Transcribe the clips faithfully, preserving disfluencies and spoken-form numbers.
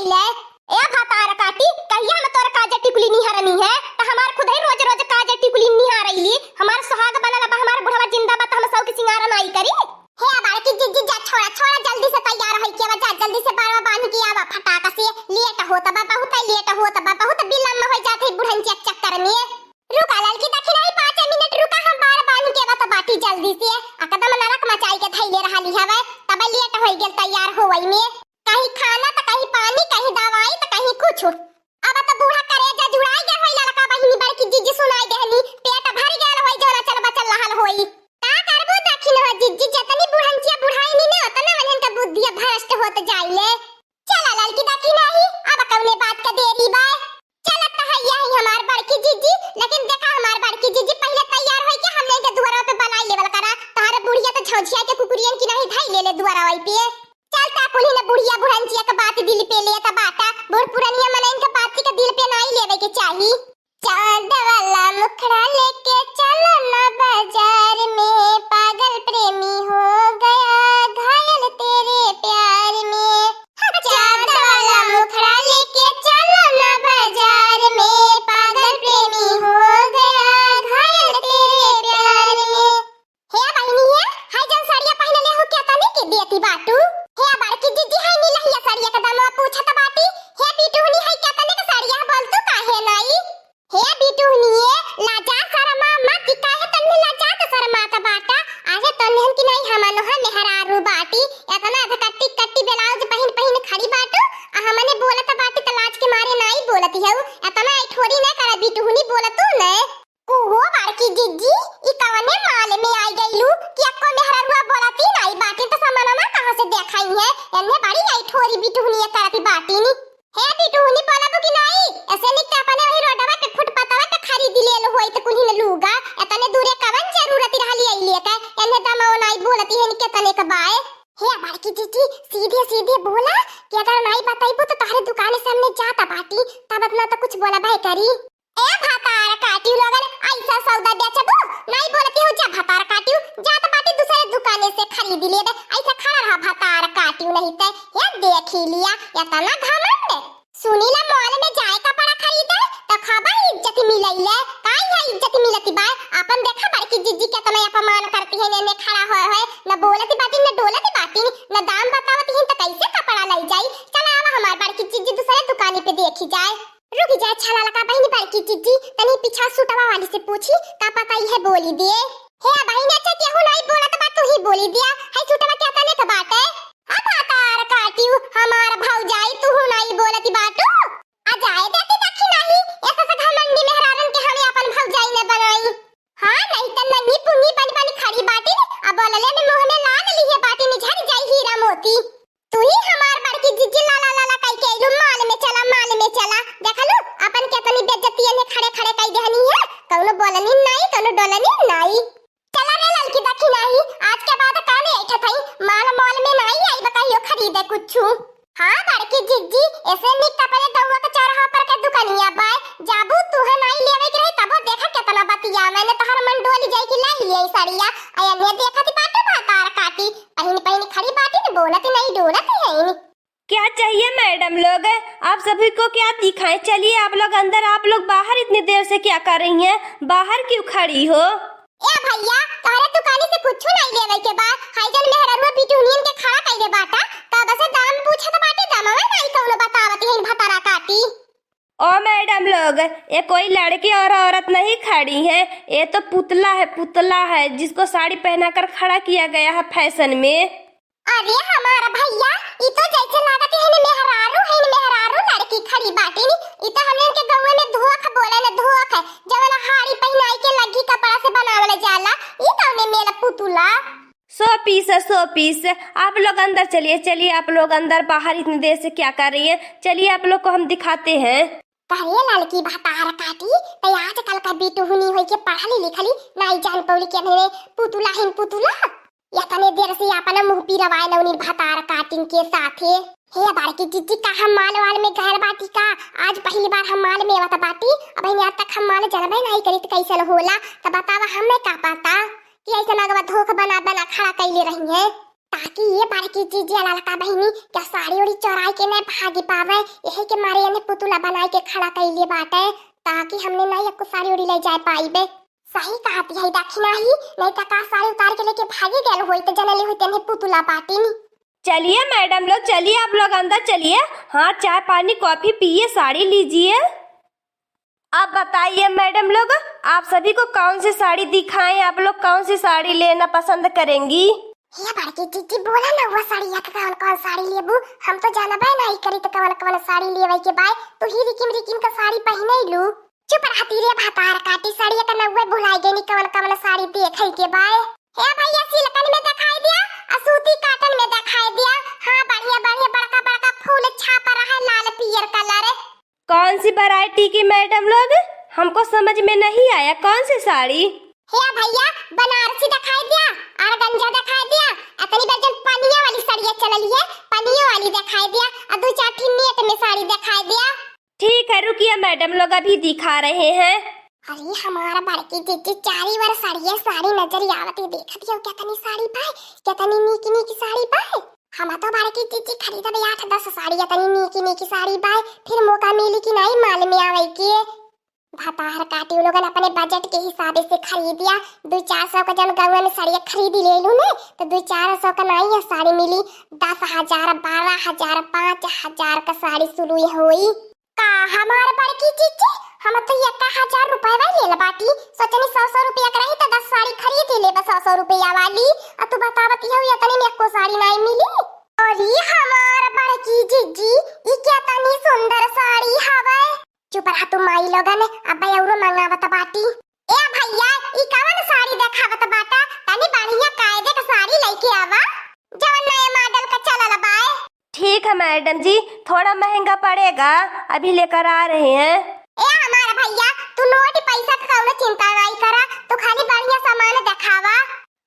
ले। ए भतार काटी, कहिया हम तोर काजर टिकुली निहारनी है? त हमार खुदही रोज रोज काजर टिकुली निहारइली। हमार सुहाग बनल बा, हमार बुढ़वा जिंदा बा, त हम सौक सिंगार नाई करी? हे बड़की जिज्जी, जा छोड़ा, छोड़ा, जल्दी से तैयार होई के आवा, जा जल्दी से बरवा बांध के आवा, फटाक से। लेट होत बा, बहुत लेट होत बा, बहुत विलम्ब हो जात है बुढ़न के चक्कर में। रुका ललकी दखिनही, पाँच मिनट रुका, हम बार बांध के आवत बाटी जल्दी से। एकदम नरक मचाई के धइले रहली हवे, तब लेट होई गेल तैयार होवई में। कहीं खाना त कहीं पानी, कहीं दवाई त कहीं कुछ। अब त बूढ़ा करेजा जुड़ाई गए होई ललका बहिनी, बड़की जिज्जी सुनाई देहनी, पेट भर गए होई, जोना चल बचल रहल होई। का करबू दखिनवा जिज्जी, जतनी बुढ़ंचिया बुढ़ाई नी ने, ओतना मनहन का बुद्धिया भ्रष्ट होत जाइले। चला ललकी दखिनही, अब कौने बात का देरी बा? चलत त है यही हमार बड़की जिज्जी, लेकिन देखा हमार बड़की जिज्जी, पहिले तैयार होई के हमने के दुआरा पे बनाई लेवल करा। तोहरे बुढ़िया त झौझिया के कुकुरियन की नहीं धई ले ले दुआरा पे। चल त कुल्ही न बुढ़िया बुढ़ंचिया के बात दिल पे लेत बाटा। बूढ़ पुरनिया मनइन के बात के दिल पे नाई लेवे के चाही। चांद वाला मुखड़ा लेके चलो ना बाजार में, पागल प्रेमी हो गया घायल तेरे प्यार में। चांद वाला मुखड़ा लेके चलो ना बाजार में, पागल प्रेमी हो गया घायल तेरे प्यार में। हे बहिनी, हे, हाय जौन साड़िया पहिनले हो, केतने के देती बाटू? हे बड़की जिज्जी, हाय नीलहिया साड़िया के दामवा पूछत बाटी। हे बिटुहनी, हाय केतने के साड़िया है, बोल तू काहे नाई? हे बिटुहनी, ये लाजा शर्मा मत, काहे तन्ने लाजा त शर्मा त बाटा? अरे तन्ने हम की नाई, हमनो है मेहरारू बाटी, एतना अधकट्टी कट्टी ब्लाउज पहिन पहिन खड़ी बाटू, आ हमने बोलत बाटी त लाज के मारे नाई बोलती हऊ, एतना ऐठोरी न करा बिटुहनी, बोलतू न। ओहो बड़की जिज्जी, ई कवने माल में आई गईलू कि अक्को मेहररुआ बोलती नाई बाटी, त समनवा कहाँ से देखाई है? एन्ने बड़ी ऐठोरी बिटुहनिया करती बाटी नी। हे बिटुहनी बोलबू कि नाई? ऐसे निक त अपने वही रोडवा पे फुटपाथवा पे खरीद ले लो होई त कुल्ही न लूगा। एतने दूरे कवन जरूरत रहली आई लेके? एन्ने दमाओ नाई बोलती है इनके तने के बाय। हे बड़की जिज्जी, सीधे सीधे बोला कि अगर नाई बताइबू त तोहरे दुकाने सामने जाता बाटी, तब अपना तो कुछ बोला भाई करी। ए भतार काटियो लोगन, ऐसा सौदा बेचबू? नाई बोलती हो जा भतार काटियो, जात बाटी दूसरे दुकाने से खरीद लेबे। ऐसा खड़ा रहा भतार काटियो, नहीं ते ये देखी लिया, एतना घमंड। सुनीला मॉल में जाए कपड़ा खरीदे त खबा इज्जत मिलैले, काई है इज्जत मिलती बाय? अपन देखा बड़की जिज्जी केतना अपमान करती है, ने, ने खड़ा होए होए, न बोलती बाटी, न डोलती बाटी, न दाम बतावती है त कैसे कपड़ा लाई जाई? चला आवा हमार बड़की जिज्जी दूसरे दुकानी पे देखी जाए। रुकी जाए, छला लगा बहिनी बड़की जिज्जी, तनी पीछा सूटवा वाली से पूछी, का पता इहे बोली दिए। हे बहिनी, अच्छा केहू नाई बोलत बा, तू ही बोली दिया। है सूटवा केतने के बाटे? अब भतार काटियो, हमार भौजाई, तू हूँ नाई बोलती बाटू। आ जाए देती दखिनही, ऐसा से घमंडी मेहरारन के हम अपन भौजाई न बनाई। हाँ, नहीं त नन्ही पुन्ही बन बन खड़ी बाटी, अब बोलले में मुँह में लाल लिहे बाटी, निझर जाई हीरा मोती। तू ही हमार बड़की जिज्जी लाला लाला कई के अइलू, माल में चला, माल में चला। देखलू, अपन केतनी बेइज्जती एने खड़े खड़े कई देहनी है। कौनो बोलनी नाई, कौनो डोलनी नाई। चला रे ललकी दखिनही, आज के बाद काने ऐठत हई, माल मॉल में नाई आई बा कहियो खरीदे कुछु। हाँ बड़की जिज्जी, ऐसे निक अपने गौवा के चौराहा पर के दुकनिया बाय, जाबू तुहे नाई लेवे के रही तबो देखा केतना बतिया, मैंने तोहर मन डोली जाई कि लाई ले सड़िया। अयने देखत बाटे भतार काटी, पहिन पहिन खड़ी बाटी न बोलत नहीं डोलत है। क्या चाहिए मैडम लोग, आप सभी को क्या दिखाएं? चलिए आप लोग अंदर, आप लोग बाहर इतनी देर से क्या कर रही हैं? बाहर क्यों खड़ी हो? ए भैया, तोहरे दुकानी से कुछ नहीं लेवे के बा। हाई जन मेहररुआ बिटुनियन के खड़ा कइले बाटा, तब से दाम पूछत बाटे, दामवा नहीं कौनो बतावत है भतारा काटी। ओ मैडम लोग, ये कोई लड़की और औरत नहीं खड़ी है, ये तो पुतला है, पुतला है जिसको साड़ी पहनाकर खड़ा किया गया है फैशन में। अरे हमारा भैया, ई तो जैसे लागत है न मेहरारू है, न मेहरारू लड़की खड़ी बाटी नी। ई तो हमने के गौवे में धोख बोले न धोख, जवन हाड़ी पहनाई के लग्गी कपड़ा से बनावल जाला, ई कौने मेल पुतुला। शो पीस है, शो पीस। आप लोग अंदर चलिए, चलिए आप लोग अंदर, बाहर इतनी देर से क्या कर रही है? चलिए आप लोग को हम दिखाते हैं। करे ललकी भतार काटी, ते आजकल का बिटुहनी होई के पढ़ली लिखली, नाई जान पौली के नहीं पुतुला हिन पुतुला। एतने देर से आपन मुँह पिरवाए नौनी भतार काटिन के साथे। हे बड़की जिज्जी, का हम माल वाल में गैल बाटी का? आज पहली बार हम माल में आवत बाटी। अब यहाँ तक हम माल जनबे नहीं करी त कैसन होला, त बतावा हमें का पता कि ऐसन अगवा धोख बना बना खड़ा कैले रही है। ताकि ये बड़की जीजी आ ललका बहिनी के साड़ी उड़ी चोराई के नहीं भागी पावे, यही के मारे इन्हें पुतुला बनाई के खड़ा कइले बाटे, ताकि हमने नहीं एको साड़ी उड़ी ले जाए पाइबे। सही कहती है दखिनाही, नहीं तो का साड़ी उतार के लेके भागी गल होई तो जनले होई तेने पुतुला बाटिन। चलिए मैडम लोग, चलिए आप लोग अंदर चलिए। हाँ, चाय पानी कॉफी पिए, साड़ी लीजिए। अब बताइए मैडम लोग, आप सभी को कौन सी साड़ी दिखाएं, आप लोग कौन सी साड़ी लेना पसंद करेंगी? हे बड़की जीजी, बोला ना वो साड़िया के कौन कौन साड़ी लेबू, हम तो जानबे नहीं करी तो कौन कौन साड़ी लेवे के बाय, तू ही रिकिम रिकिम का साड़ी पहिने लू। चुप रहती रे भतार काटी, साड़िया का नौवे भुलाई गई नी कौन कौन साड़ी देखे के बाय। हे भैया, सिल्कन में दिखाई दिया, आ सूती काटन में दिखाई दिया। हाँ, बढ़िया बढ़िया बड़का बड़का फूल छाप रहा है लाल पियर कलर। कौन सी वैरायटी की मैडम लोग? हमको समझ में नहीं आया, कौन सी साड़ी? हे भैया, बनारसी दिखाई दिया, ऑर्गेन्जा दिखाई दिया, अतनी बजन पनिया वाली साड़िया चलल है, पनिया वाली दिखाई दिया, और दो चार ठिन नेट में साड़ी दिखाई दिया। ठीक है, रुकिए मैडम लोग, अभी दिखा रहे हैं। अरे हमारा बड़की जीजी, चारी ओर साड़िया साड़ी नजर आवत है, देखत हो कितनी साड़ी बाय, कितनी नीक नीक साड़ी बाय। हम तो बड़की जीजी खरीदबे आठ दस साड़ी, इतनी नीकी नीकी साड़ी बाय, फिर मौका मिली कि नहीं माल में आवे के। भतार काटी उ लोगन अपने बजट के हिसाबे से खरीदिया, दो चार सौ का जन गौवा में साड़िया खरीदी ले लू ने, तो दो चार सौ का नहीं ये साड़ी मिली, दस हजार, बारह हजार, पाँच हजार का साड़ी शुरू होई। का हमार बड़की जीजी, हम तो एक हजार रुपया ले ले बाटी, सोचनी सौ सौ रुपया के रही तो दस साड़ी खरीद ही लेबे सौ सौ रुपया वाली। आ तू बतावती हो इतने में एको साड़ी नहीं मिली। अरे हमार बड़की जीजी, ई कितनी सुंदर साड़ी हवे। चुप रह तू माई लोगन, अब्बे औरो मंगावत बाटी। ए भैया, ई कवन साड़ी देखावत बाटा? तनी बढ़िया कायदे के साड़ी लइके आवा, जवन नए मॉडल का चलल बाय। ठीक है मैडम जी, थोड़ा महंगा पड़ेगा, अभी लेकर आ रहे हैं। ए हमारा भैया, तू नोट पैसा का कौनो चिंता नहीं करा, तू खाली बढ़िया सामान देखावा।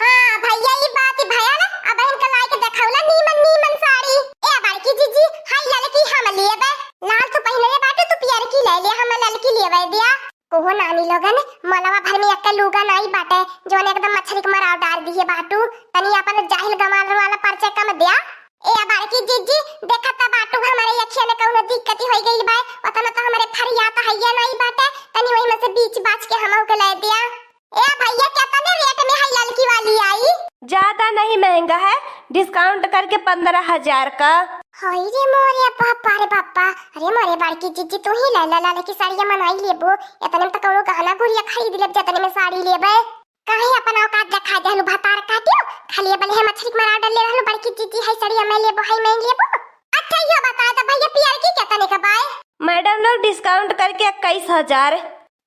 हाँ भैया, ई बात भया ना, अब इनका लाई के देखौला नीमन नीमन साड़ी। ए बड़की जीजी, हाय ललकी हम लेबे, लाल तू पहिनले बाटे, तू पियर की ले ले, हम ललकी लेबे दिया। ओहो नानी लोगन, मलवा भर में एक लुगा नाई बाटे, जौन एकदम मछरी के मराव डार दिए बाटू। तनी अपन जाहिल गंवार वाला परिचय कम दिया। ए बड़की जीजी, देखत त बाटू हमरे अखिया में कौनो दिक्कती होई गइल बाय, ओतना तो हमरे फरिया त हइया नाई बाटे, तनी वही में से बीच बाच के हमहू के ले दिया। ए भैया, कितने रेट में है ललकी वाली आई? ज्यादा नहीं महंगा है, डिस्काउंट करके पन्द्रह हजार का। हाय रे मोरे बापा रे बापा, अरे मोरे बड़की जीजी, तू ही ले ला ललकी साड़िया मनाई लेबो, इतने में तो कौनो गहना गुड़िया खरीद लेब, जितने में साड़ी लेबे। काहे अपन औकात दिखा देहलू भतार काटियो, खाली बले है मछरी के मराव डले रहलू, बड़की जीजी है साड़िया मैं लेबो, है मैं लेबो। अच्छा यो बता दे भैया, पियर की कितने का बाय? मैडम लोग डिस्काउंट करके इक्कीस हजार।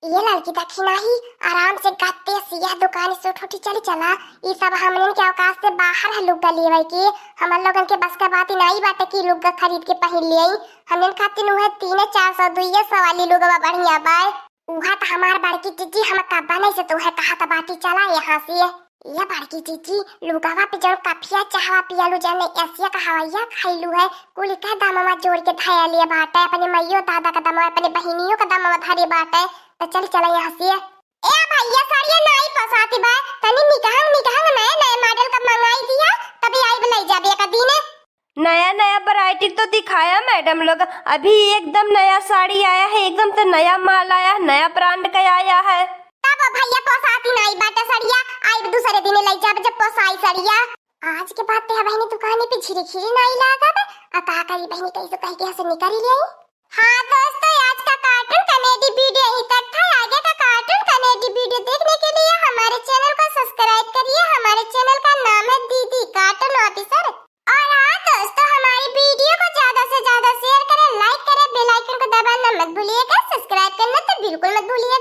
ये ललकी दखिनाही, आराम से गत्ते सिया दुकान से उठ उठी चली चला। ई सब हमनन के औकात से बाहर है लुग्गा लेवे के। हमन लोगन के बस का बात ही नाई बाटे कि लुग्गा खरीद के पहिन लियाई। हमनन खातिर उहे तीन चार सौ, दुइये सौ वाली लुगवा बढ़िया बाय। उहा त हमार बड़की जीजी हम कब्बा नहीं से तोहे कहत बाटी, चला यहाँ से। ये बड़की जीजी, लुगवा पे जौन कफिया चाहवा पियलू, जौन एसिया का हवैया खैलू है, कुल का दमवा जोड़ के धया लिए बाटे, अपने मइयो दादा का दमवा, अपने बहिनियों का दमवा धरे बाटे। तो चल चला यहाँ से। ए भैया, साड़िया नाई पसाती बा, तनी निकहंग निकहंग नए नए मॉडल का मंगाई दिया, तभी आइब लई जाबे एक दिने। नया नया वैरायटी तो दिखाया मैडम लोग, अभी एकदम नया साड़ी आया है, एकदम तो नया माल आया है, नया ब्रांड का आया है। तब भैया पोसाती नाई बाटे सड़िया, आइब दूसरे दिन लई जाब जब पोसाई सड़िया। आज के बाद ते बहिनी दुकाने पे झिरी खिरी नाई लागब, आ का करी बहिनी, कैसे कह के यहाँ से निकल ले आई। हाँ दोस्तों, आज का कार्टून कॉमेडी वीडियो यहीं तक था। आगे का कार्टून कॉमेडी वीडियो देखने के लिए हमारे चैनल को सब्सक्राइब करिए। हमारे चैनल का नाम है दीदी कार्टून ऑफिसर। और हाँ दोस्तों, हमारी वीडियो को ज्यादा से ज्यादा शेयर करें, लाइक करें, बेल आइकन को दबाना मत भूलिएगा, सब्सक्राइब करना तो बिल्कुल मत भूलिएगा।